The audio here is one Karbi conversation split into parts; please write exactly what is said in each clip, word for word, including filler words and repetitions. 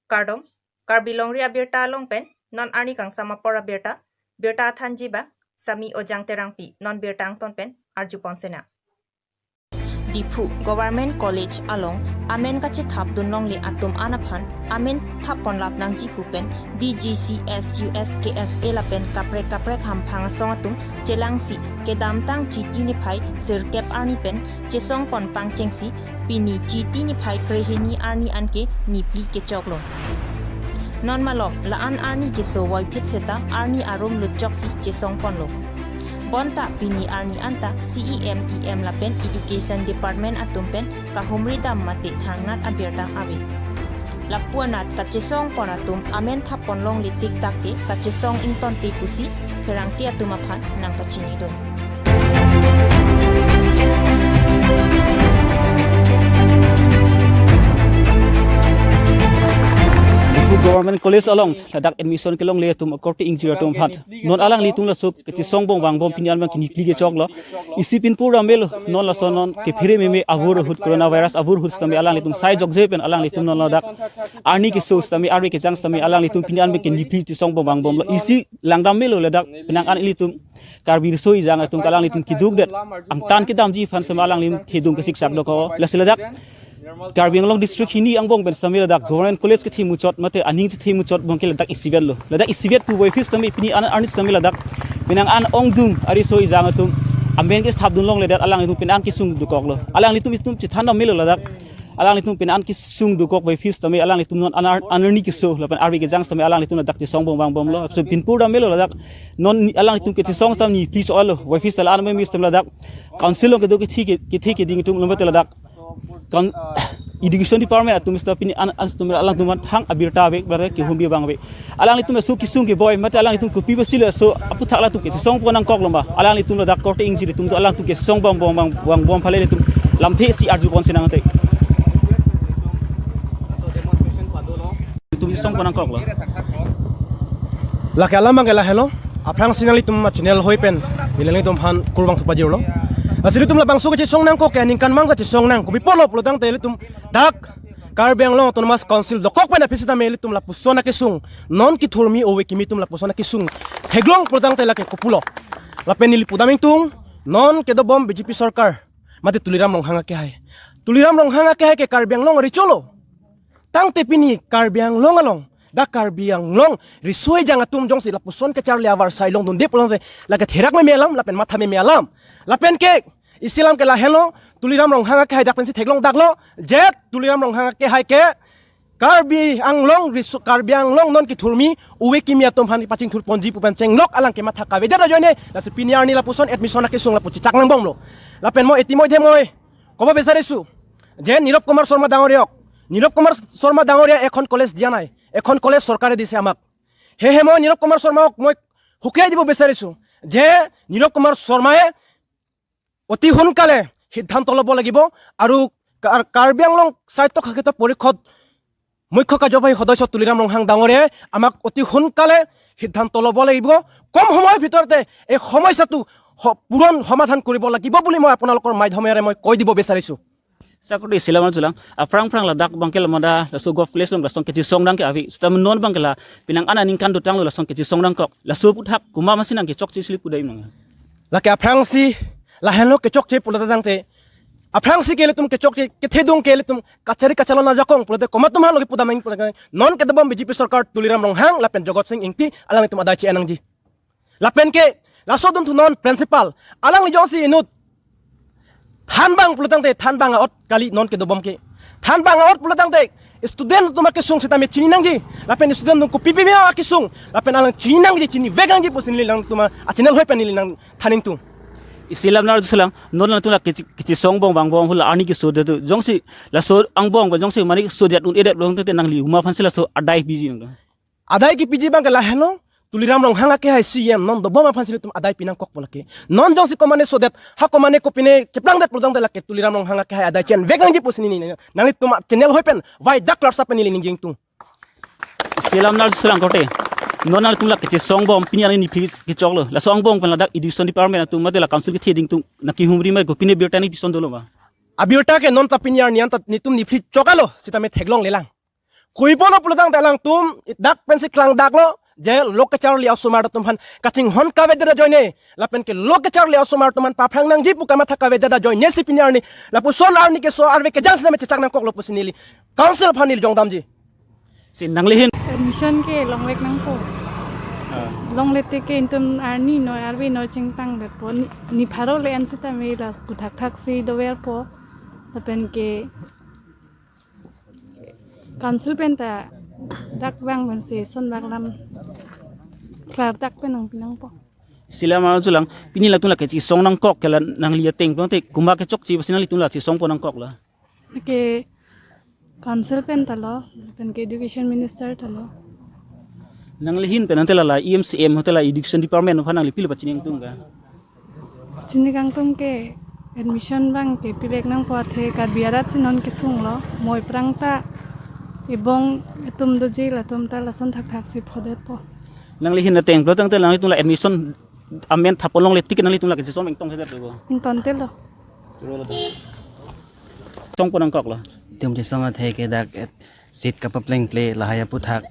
Kardom, Karbi Longri abirta along pen non arni kangsam apor abirta, birta thanji abang Sami Ojang Terangpi, non birta angton pen arjupon sena. Diphu Government College along amen kachethap dunlongle atum an aphan amen thappon lap nangji pu pen D G C S U S K S A lapen kaprek kaprek hamphang asong atum chelangsi kedamtang Chiti niphai sirkep arni pen chesongpon pangchengsi pini Chiti niphai krehini arni anke niphli kechoklo. Non malom la-an arni keso voiphit seta arni arum lutchoksi chesongponlo. Bonta pini arni anta C E M, E M lapen Education Department atum pen kahumri dam mate thangnat abirta ave. Lapu anat kachesongpon atum amen thappon longle tiktak ke kachesong ingtonte pusi pherangke atum aphan nangpachinidun. Diphu Government College along ladak admission kelongle atum akorte ingjir atum aphan non alanglitum laso kachesongbom vangbom pini an abang ke niphli kechoklo. Isi pinpur ram melo, non laso non kephere meme avur ahut, coronavirus avur ahut sitame alanglitum sai jokje pen alanglitum non ladak arni keso sitame, arve kejang sitame alanglitum pini an abang ke niphli chesongbom vangbomlo. Isi langdam melo ladak penang an ilitum Karbi riso ejang atum ke alanglitum keduk det angtan kedamji aphan sitame alanglitum thedung kesiksak dokok. Lasi ladak Karbi Anglong District hini angbong pen sitame ladak Government College kethe muchot mate aning chethe muchot abang ke ladak isivet lo. Ladak isivet pu voiphit sitame pini an arni sitame ladak penang an ongdung ariso ejang atum amen kethap dunlongle det alanglitum penang kesung dokoklo. Alanglitum itum chethan dam melo ladak. Alanglitum penang kesung dokok voiphit sitame alanglitum non anar-, anerni keso lapen arve kejang sitame alanglitum ladak chesongbom vangbomlo. So pinpur dam melo ladak non alanglitum kachesong sitame niphli choklo. Voiphit sitame la-an meme sitame ladak Council along kedo kethe ke, kethe keding atum lo mate ladak kan Education Department atum sitame pini an, an sitame alangtum aphan thang abirta ave, berarti kehumri abang ave. Alanglitum laso kesung keboi mate alanglitum kopi basi laso aputhak latum kachesongpon nangkoklo ma? Alanglitum ladak korte ingjir atum do alangtum kachesongbom bom bang vangbom phale ilitum lamthe si arjupon senang te. Itum chesongpon nangkoklo. Lake alam abang ke lahelo, aphrangsi nanglitum a-channel hoi pen neli nanglitum aphan kurvangthu pajirlo. Lasi ilitum labangso kachesong nangkok ke aningkan mang kachesong nang, kopi apotlo pulotangte ilitum dak Karbi Anglong Autonomous Council dokok pen aphi sitame ilitum lapuson akesung, non kethurmi ove kimi atum lapuson akesung theklong pulotangte lake kopulo. Lapen neli pudam ingtung, non kedobom B J P sorkar mate Tuliram Ronghang akehai. Tuliram Ronghang akehai ke Karbi Anglong recho lo. Tangte pini Karbi Anglong along, dak Karbi Anglong riso ejang atum jongsi lapuson kacharli avarsai longdunde pulotangte lake therak meme alam lapen matha meme alam. Lapen ke isi alam ke lahelo, Tuliram Ronghang akehai dak pensi theklong daklo, je Tuliram Ronghang akehai ke Karbi Anglong riso, Karbi Anglong non kethurmi ove kimi atum aphan pachingthurponji pu pen chenglok alang kematha kavedet ajoine, lasi pini arni lapuson admission akesung lapu chechak nangbomlo. Lapen mo eti mo idhe moi kobo bisarisu je Nirop Kumar Sharma ডাঙৰীয়াক, Nirop Kumar Sharma ডাঙৰীয়া এখন কলেজ দিয়া নাই, এখন কলেজ চৰকাৰে দিছে আমাক। সেয়েহে মই নীৰৱ কুমাৰ শৰ্মাক মই সকীয়াই দিব বিচাৰিছো যে নীৰৱ কুমাৰ শৰ্মাই অতি সোনকালে সিদ্ধান্ত ল'ব লাগিব আৰু কাৰ-, কাৰ্বি আংলং স্বায়ত্তশাসিত পৰিষদ মুখ্য কাৰ্যবাহী সদস্য তুলিৰাম ৰংহাং ডাঙৰীয়াই আমাক অতি সোনকালে সিদ্ধান্ত ল'ব লাগিব। কম সময়ৰ ভিতৰতে এই সমস্যাটো স-, পূৰণ সমাধান কৰিব লাগিব বুলি মই আপোনালোকৰ মাধ্যমেৰে মই কৈ দিব বিচাৰিছো। Sakurdi silam chulang, aphrang phrang ladak abang ke lamada, laso golf course along lasong kachesong nang ke ave, sitame non abang ke la, penang an aningkan dotanglo lasong kachesong nangkok, laso aputhak komat masi nang kechokche si le pudam nang. Lake aphrangsi, lahenlo kechokche pulo tangte, aphrangsi ke ilitum kechokche, kethedung ke ilitum, kachari kachalon ajakong pulote komat atum halo ke pudam nang pulote, non kedobom B J P sorkar Tuliram Ronghang, lapen Jagat Sing Engti, alanglitum adai che-en nangji. Lapen ke, laso adunthu non principal, alangli jongsi inut than abang pulo tangte, than abang a-ot kali non kedobom ke. Than abang a-ot pulo tangte, student atum akesung sitame chini nangji. Lapen student atum kopi peme akesung. Lapen alang chini nangji, chinivek nangji pusi neli nangtum a-channel hoi pen neli nangthan ingtung. Isi lam nar chulang, non nangtum la kechi-, kachesong angbong vangbom hula arni keso det tu. Jongsi laso angbong ba jongsi mane keso det un-edet long tangte nangli komat aphansi laso adai piji nang. Adai kepiji abang ke lahenlo, Tuliram Ronghang akehai C E M non dobom aphansi ilitum adai pi nangkok pulo ke. Non jongsi komane sodet, ha komane kopine cheplangdet pulo tangte lake Tuliram Ronghang akehai adai che-envek nangji pusi neli nanglitum a-channel hoi pen, vai dak larsa pen neli ningje ingtung. Silam nar chulang korte. Non nangtum la kachesong angbong pini arni niphli kechoklo. Laso angbong pen ladak education department atum mate la council ketheding atum nangkehumri ma kopine birta nangpison dolo ma? Abirta ke non ta pini arni anta netum niphli choklo, sitame theklonglelang. Koipono pulotangte alangtum dak pensi klangdaklo je lo kacharli asomar atum aphan kachinghon kavedet ajoine lapen ke lo kacharli asomar atum aphan paphrang nangji pu kamatha kavedet ajoinesi pini arni lapuson arni keso arve kejang sitame chechak nangkoklo pusi neli council aphan neli jongdamji. Si nangli ahin. Admission ke longvek nangpo. Ah. Longletik ke itum arni noi arve noi chingtang detpo, ni, ni pharo le-an sitame la puthakthak si doverpo. Lapen ke council pen ta dak vang pensi son bak lam klardak pen nangpi nangpo. Si la ma arjulang, pini latum la kachesong nangkok ke la nangli ateng pulotangte komat kechokche pusi nanglitum la chesongpon nangkok la? Ke council pen ta lo, pen ke education minister ta lo. Nangli ahin pen ante la la E M C M hote la education department aphan nangli pilo pachini ingtung ke? Chini kangtung ke admission bang ke pivek nangpo athe Karbi arat si non kesung lo. Moi prang ta ibong etum doji latum ta lason thakthak si phodetpo. Nangli ahin ateng pulotangte nanglitum la admission amen thap longletik nanglitum la kachesong ingtong hedet lo. Ingtongte lo. Songpon nangkoklo. Itum chesong athe ke dak et seat kapaplengple lahai aputhak.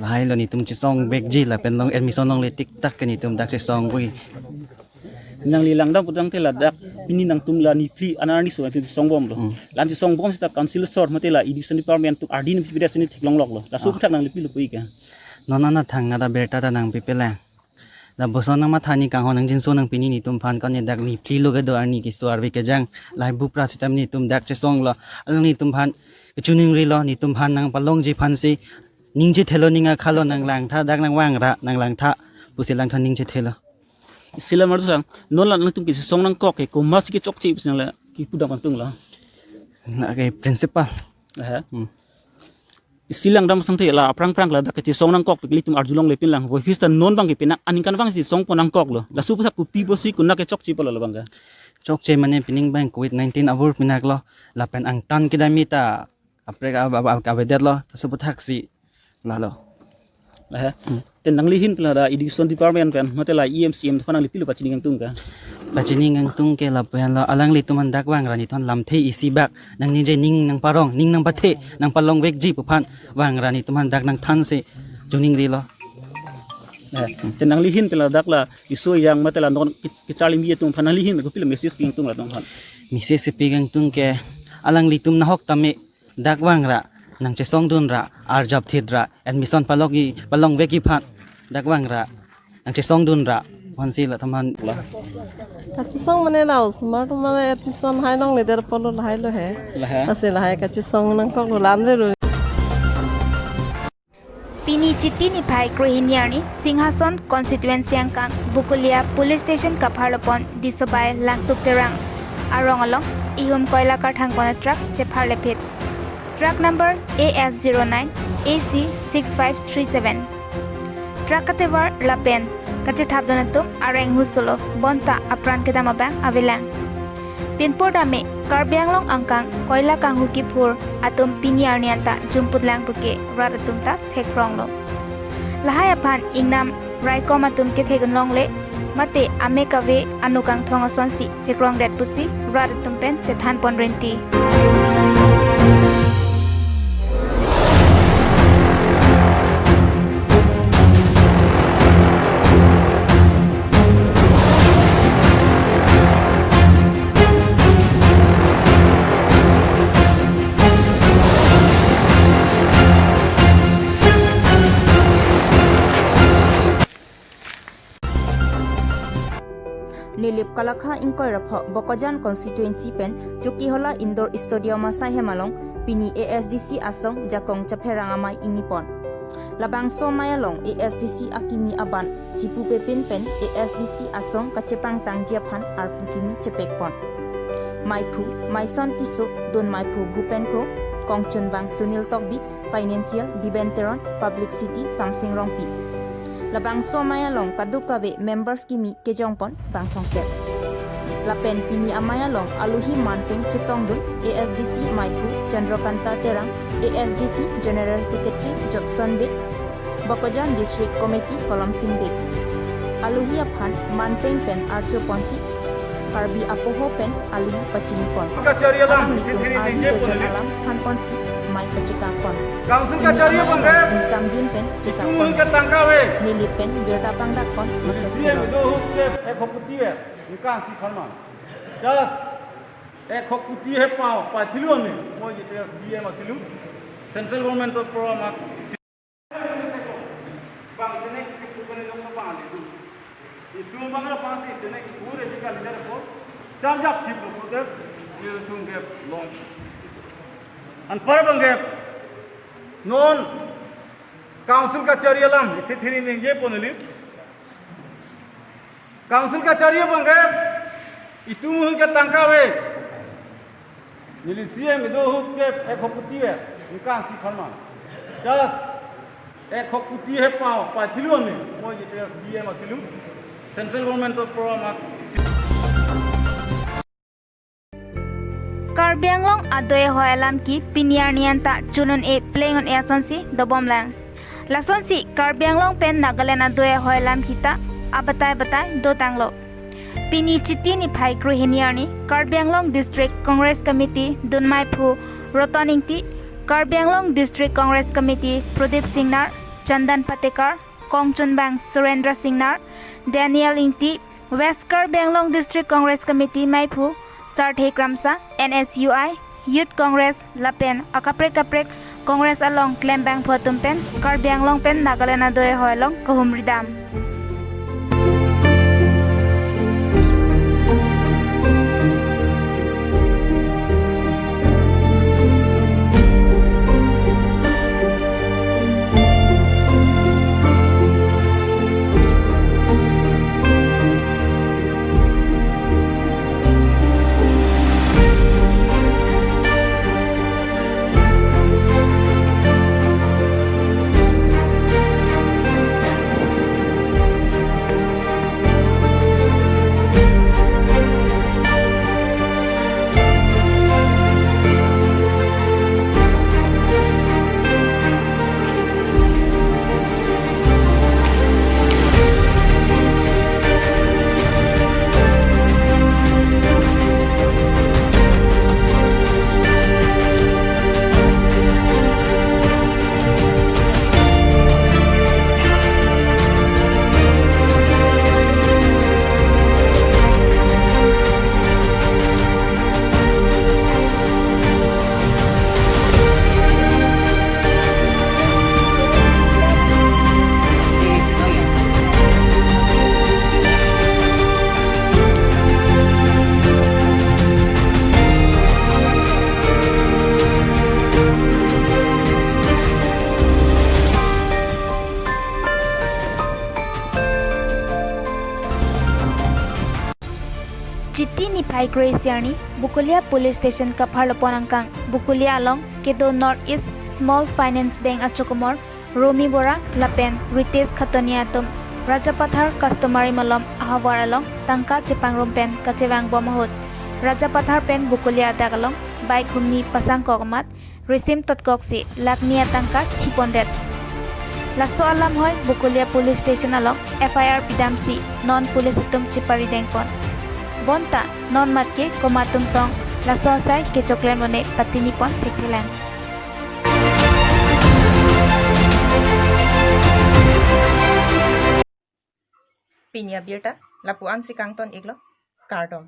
Lahai lo netum chesongvekji lapen long admission longletik tak ke netum dak chesong ui. Nangli langdam pulotangte ladak pini nangtum la niphli anarni so netum chesongbomlo. Hmm. Lam chesongbom seta council asor mate la education department atum ardi nangpipedet si ne theklongloklo. Laso Ah. aputhak nangli pilo pu-i ke? Non non athang nada berta ta nangpipelang. Lapuson nangmatha ni kanghon nangjinso nang pini netum aphan kone dak niphli lo kedo arni keso arve kejang lahai bupra sitame netum dak chesonglo. Alang netum aphan kachiningrilo, netum aphan nangpalongji aphansi ningje thelo, ning akhalo, nanglangtha, dak nangvangra, nanglangtha pusi langtha ningje thelo. Si la ma arjulang, non la nangtum kachesong nangkok ke komatsi kechokche pusi nangli kipu dam kangtung la? Nang ke principal. Aha. Hmm. Si langdam sangte la aphrang phrang la dak kachesong nangkok pen ilitum arjulongle pinlang. Voiphis ta non bang ke penang aningkan bang chesongpon nangkoklo. Laso aputhak kopi pusi konat kechokche pulo la bang ke? Chokche mane pining bang covid nineteen abur pinaklo. Lapen angtan kedam ta kaprek ab-, ab-, ab-, kavedetlo. Laso aputhak si lalo. Aha. Hmm. Te nangli ahin pen la da education department pen mate la E M C M aphan nangli pilo pachini ingtung ke? Pachini ingtung ke lapu-an lo, alanglitum aphan dak vangra netum aphan lamthe isi bak nangningje, ning nangparong, ning nangpathe, nangpalongvekji pu aphan vangra netum aphan dak nangthansi chiningrilo. Eh, te nangli ahin pen ladak la keso ejang mate la non ke-, kacharli me atum aphan nangli ahin kopilo message pi ingtung latum aphan? Message pi ingtung ke alanglitum nahok tame dak vangra nangchesongdunra, arjap thidra, admission palongji, palongvekji aphan dak vangra nangchesongdunra aphansi latum aphan. Kachesong mane la osomar atum mane admission hai longle det pulo lahai lo he. Lahai. Lasi lahai kachesong nangkoklo, lanvelo. Pini Chiti niphai kre-hini arni Singhason constituency angkang Bokolia police station kapharlopon Disobai Langtuk Terang arong along ihum koila karthangpon a-truck chepharlephit. Truck number A S zero nine A C six five three seven. Truck katevar lapen kachethapdun atum areng husolo bonta apran kedam abang avelang. Pinpur dame Karbi Anglong angkang koila kanghu kiphur atum pini arni anta jumputlang puke rat atum ta thekronglo. Lahai aphan ingnam raikom atum kethek-un longle mate ame kave anu kangthong asonsi chekrongdet pusi rat atum pen chethanpon renti. Nilip Kalakha ingkoi ra pho Bokajan constituency pen Chokihola Indoor Stadium asai hem along pini A S D C asong jakong chepherang amei ingipon. Labangso amei along A S D C akimi aban chipupepin pen A S D C asong kachepangtangji aphan arpu kimi chepekpon. Meiphu Meison Tisso, dun meiphu Bhupen Kro, kongchunbang Sunil Tokbi, financial Diben Teron, publicity Samsing Rongpi. Labangso amei along kadokave members kimi kejongpon bang thomkep. Lapen pini amei along alohi manpeng chetongdun A S D C meiphu Chandrakanta Terang, A S D C General Secretary Jotson Bey, Bokajan District Committee Kolomsing Bey. Alohi aphan manpeng pen archoponsi Karbi apoho pen aling pachinipon. Kachari alam, alanglitum thiri arni ningje dojon pon alam thanponsi mei pachekangpon. Council pini kachari amei abang alam ke, insamjin pen itum chekangpon. Ke tangka ave. Neli pen birta pangdakpon, Mister Speaker. C M do ahut ke ek koti ave. Ningkan isi pharman. Just ek koti he pao, paisilu ne. Moi jite C M asilu. Central government of program. Bang jenek kipu kene jong bang ale tu. Itum bang la pasi jenek pure jika leader ko. Cham jap thip ko te. Itum ke long. Anpar abang ke. Non council kachari alam. Isi thiri ningje pon ili. Council kachari abang ke, itum ahut ke tangka ave. Neli C M do ahut ke ek koti ave, ningkan isi pharman. Just ek koti he pao, paisilu ne, moi jite C M asilu. Central government of program. Karbi Anglong adoi ahoi alam ke pini arni anta chun un-e pleng un-e asonsi dobomlang. Lasonsi Karbi Anglong pen Nagaland adoi ahoi alam kita abatai batai dotanglo. Pini Chiti niphai kre hini arni Karbi Anglong District Congress Committee dunmai phu Roton Ingti, Karbi Anglong District Congress Committee Pradip Singnar, Chandan Patekar, Kongchunbang Surendra Singnar, Daniel Ingti, West Karbi Anglong District Congress Committee meiphu Sarthe Kramsa, N S U I, Youth Congress lapen akaprek kaprek Congress along klembangphu atum pen Karbi Anglong pen Nagaland adoi ahoi along kahumridam. Chiti niphai kre-isi arni Bokolia Police Station kapharlopon angkang Bokolia along kedo North East Small Finance Bank achokomor Romi Bora lapen Ritesh Khatonia atum Rajapathar customary malom ahavar along tangka chepangrum pen kachevangbom ahut Rajapathar pen Bokolia adak along bike humni pasangkok amat risim totkoksi lakh ni atangka thipondet. Laso alam hoi Bokolia Police Station along F I R pidamsi non police atum cheparidengpon. Bonta non matke komat atum tong laso asai kechoklem lone patinipon thekthelang. Pini abirta lapu-ansi kangton iklo, kardom.